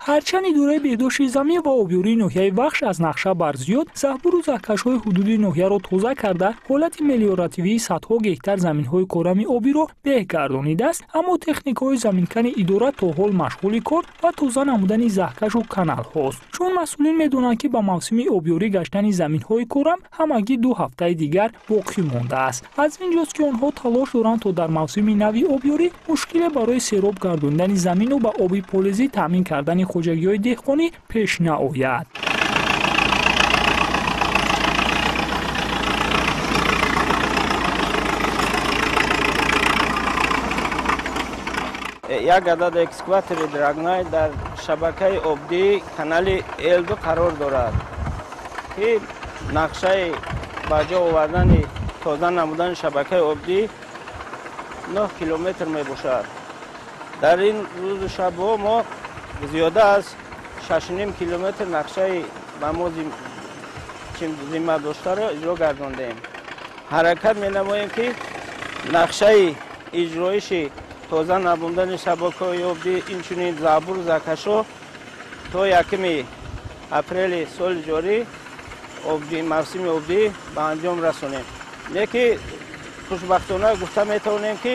Ҳарчанд идораи беҳдошти замин ва обёрии ноҳияи Вахш аз нақша барзиёд заҳбуру заҳкашҳои ҳудуди ноҳияро тоза карда, ҳолати мелиоративии садҳо гектар заминҳои корами обиро беҳ гардонидааст, аммо техникаҳои заминкани идора то ҳол машғули кор ва тоза намудани заҳкашу каналҳост. Чун масъулин медонанд, ки ба мавсими обёрӣ гаштани заминҳои корам ҳамагӣ 2 ҳафтаи дигар боқӣ мондааст. Аз ин ҷост, ки онҳо талош доранд, то дар мавсими нави обёрӣ мушкиле барои сероб гардондани замину ба оби полезӣ таъмин кардани хоҷагиҳои деҳқонӣ пеш наояд. Як адад экскаватори драгнай дар шабакаи обдии канали Л2 қарор дорад, ки нақшаи ба ҷо овардани тоза намудани шабакаи обдӣ 9 километр мебошад. Дар ин рӯзу шабҳо мо зиёда аз 6,5 километр нақшаи ба мо зимма доштаро иҷро гардондем. Ҳаракат менамоем, ки нақшаи иҷроиши тоза намудани шабакаҳои обдӣ, инчунин заҳбуру заҳкашҳо то 1 апрели соли ҷорӣ мавсими обдӣ ба анҷом расонем. Лекин хушбахтона гуфта метавонем, ки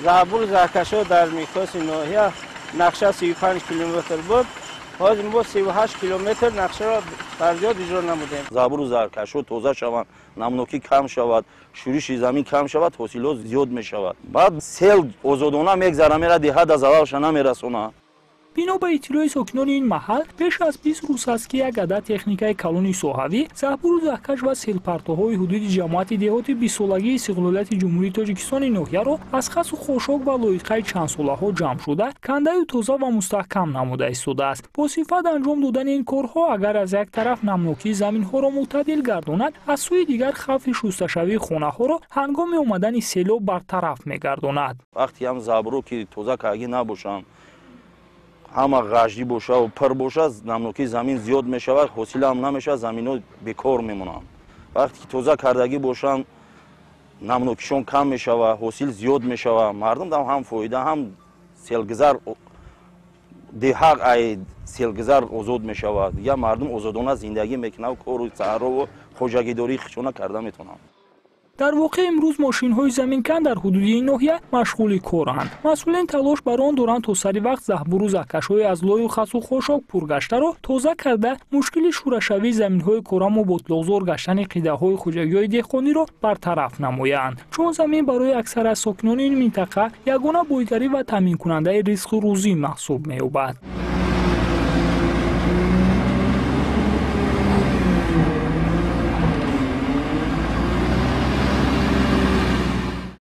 заҳбуру заҳкашҳо дар миқёси ноҳия нақша 35 километр буд, ҳозир мо 38 километр нақшаро барҷо иҷро намудем. Заҳбуру заҳкашҳо тоза шаванд, намнокӣ кам шавад, шӯриши замин кам шавад, ҳосилот зиёд мешавад. Баъд сел озодона мегзара, мера деҳа да залалша намерасона. Бино ба иттилои сокинони ин маҳал, беш аз 20 рӯз аст, ки як адад техникаи калони соҳавӣ заҳбуру заҳкаш ва селпартоҳои ҳудуди ҷамоати деҳоти 20-солагии истиқлолияти Ҷумҳурии Тоҷикистони ноҳияро аз хасу хошок ва лоиқаи чандсолаҳо ҷамъ шуда, кандаю тоза ва мустаҳкам намуда истодааст. Бо сифат анҷом додани ин корҳо агар аз як тараф намнокии заминҳоро мӯътадил гардонад, аз сӯи дигар хавфи шусташавии хонаҳоро ҳангоми омадани селоб бартараф мегардонад. Вақте ҳам заҳбуро ки тоза кардагӣ набошанд, ҳама ғаждӣ бошаву пур бошад, намнокии замин зиёд мешавад, ҳосила ҳам намешавад, заминҳо бекор мемонанд. Вақте ки тоза кардагӣ бошанд, намнокишон кам мешавад, ҳосил зиёд мешавад. Мардум ҳам фоида, ҳам селгузар деҳа ай селгузар озод мешавад. Дигар мардум озодона зиндагӣ мекунад, кору саҳрову хоҷагидории худшона карда метавонанд. Дар воқеъ имрӯз мошинҳои заминкан дар ҳудуди ин ноҳия машғули коранд. Масъулин талош бар он доранд, то сари вақт заҳбуру заҳкашҳои аз лою хасу хошок пургаштаро тоза карда, мушкили шӯрашавии заминҳои кораму ботлоқзор гаштани қидаҳои хоҷагиҳои деҳқониро бартараф намоянд. Чун замин барои аксар аз сокинони ин минтақа ягона бойгарӣ ва таъминкунандаи ризқу рӯзӣ маҳсуб меёбад.